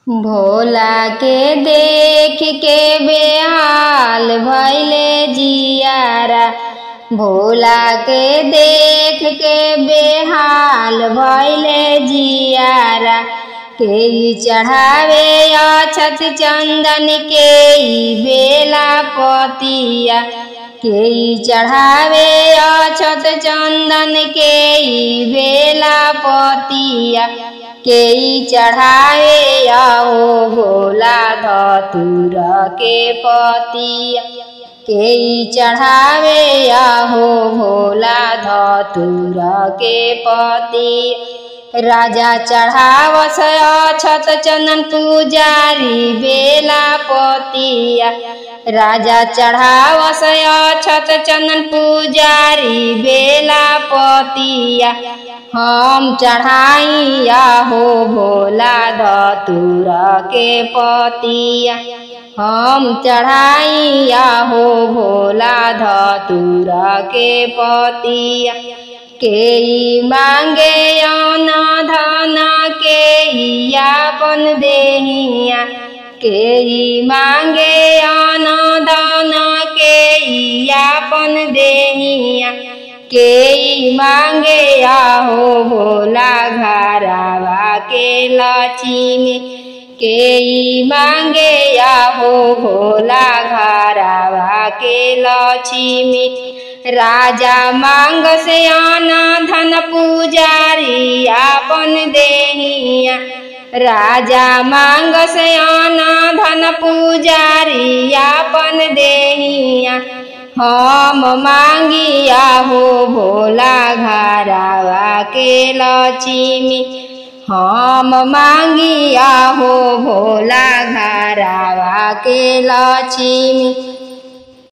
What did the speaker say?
भोला के देख के बेहाल भइले जियारा, भोला के देख के बेहाल भइले जियारा। के ई चढ़ावे अछत चंदन के ई बेला पतिया, के ई चढ़ावे अछत चंदन के ई बेला पतिया। के ई चढ़ावे आओ भोला धतूर के पतिया, के ई चढ़ावे आहो भोला धतूर के पतिया। राजा चढ़ावस अछत चंदन पुजारी बेला पतिया, राजा चढ़ावस अछत चंदन पुजारी बेला पतिया। हम चढ़ाई आहो भोला धतूर के पतिया, हम चढ़ाई आहो भोला धतूर के पतिया। के ई मांगे अन धन के ई आपन देहिया, के ई मांगे अन धन के ई आपन देहिया। के ई मांगे आहो भोला घरावा के लक्ष्मी, के ई मांगे आहो भोला घरावा के लक्ष्मी। राजा मांग से आना धन पुजारी आपन देहिया, राजा मांग से आना धन पुजारी आपन देहिया। हम मांगी आहो भोला घरावा के लक्ष्मी, हम मांगी आहो भोला घरावा के लक्ष्मी।